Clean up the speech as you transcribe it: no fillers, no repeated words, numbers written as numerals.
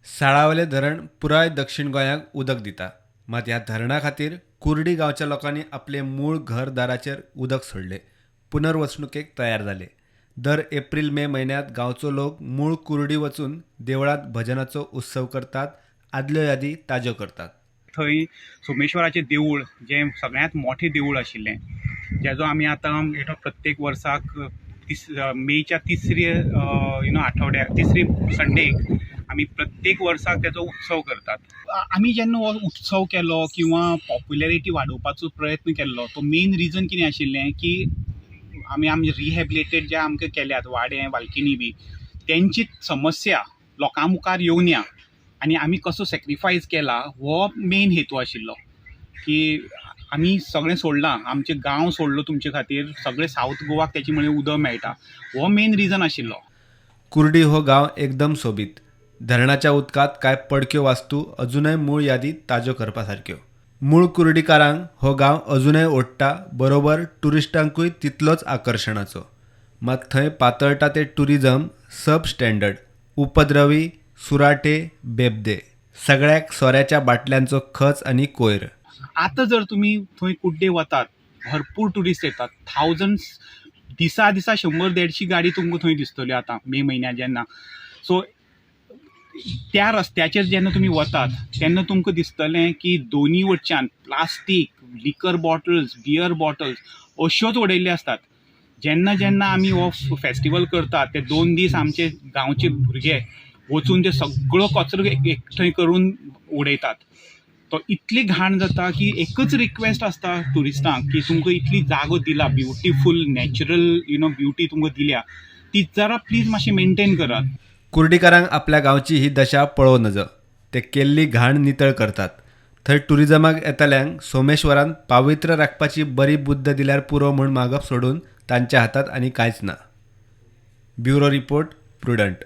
साळावले धरण पुराय दक्षिण गोंयाक उदक दिता. मात ह्या धरणा खातीर कुर्डी गांवच्या लोकांनी आपले मूळ घरदाराचेर उदक सोडले, पुनर्वसणुकेक तयार जाले. दर एप्रील मे म्हयन्यांत गांवचो लोक मूळ कुर्डी वचून देवळांत भजनाचो उत्सव करतात, आदल्यो यादी ताज्यो करतात. थंय सोमेश्वराचें देवूळ जें सगळ्यांत मोठें देवूळ आशिल्लें, जेजो आमी आतां प्रत्येक वर्साक मेच्या तिसरी आठवड्याक, तिसरी संडेक आमी प्रत्येक वर्साक तेजो उत्सव करतात. आमी जेन्ना हो उत्सव केलो किंवा पॉप्युलरिटी वाडोवपाचो प्रयत्न केल्लो, तो मेन रिजन कितें आशिल्लें की आमी आमचे रिहेबिलिटेट जे आमकां केल्यात वाडे वालकिनी बी, तेंची समस्या लोकां मुखार येवया आनी आमी कसो सॅक्रिफायस केला हो मेन हेतू आशिल्लो की आमी सगळें सोडलां, आमचे गांव सोडलो तुमचे खातीर, सगळे सावथ गोवाक तेचे मुळे उदक मेळटा, हो मेन रिजन आशिल्लो. कुर्डी हो गांव एकदम सोबीत. धरणाच्या उदकांत कांय पडक्यो वास्तू अजूनय मूळ यादी ताज्यो करपा सारक्यो. मूळ कुर्डीकारांक हो गांव अजूनय ओडटा, बरोबर ट्युरिस्टांकूय तितलोच आकर्शणाचो. मात थंय पातळटा ते टुरिझम सब स्टँडर्ड, उपद्रवी, सुराटे, बेबदे, सगळ्याक सोऱ्याच्या बाटल्यांचो खच आनी कोयर. आतां जर तुमी थंय कुड्डे वतात, भरपूर ट्युरिस्ट येतात, थावजंड्स, दिसा दिसा 100-150 गाडी तुमकां थंय दिसतल्यो आतां मे म्हयन्याक जेन्ना. सो त्या रस्त्याचेर जेन्ना तुमी वतात तेन्ना तुमकां दिसतलें की दोनी वटच्यान plastic, liquor bottles, beer bottles अश्योच उडयल्ल्यो आसतात. जेन्ना जेन्ना आमी हो फेस्टिवल करतात ते 2 दीस आमचे गांवचे भुरगे वचून ते सगळो कचरो एकठांय करून उडयतात. तो इतली घाण जाता की एकच रिक्वेस्ट आसता ट्युरिस्टांक की तुमकां इतली जागो दिला, ब्युटिफूल नॅचरल ब्युटी तुमकां दिल्या, ती जरा प्लीज मातशी मेनटेन करात. कुर्डीकारांक आपल्या गांवची ही दशा पळोवं नजो, ते केल्ली घाण नितळ करतात. थंय ट्युरिजमाक येतल्यांक सोमेश्वरान पावित्र्य राखपाची बरी बुद्द दिल्यार पुरो म्हूण मागप सोडून तांच्या हातांत आनी कांयच ना. Bureau report, Prudent.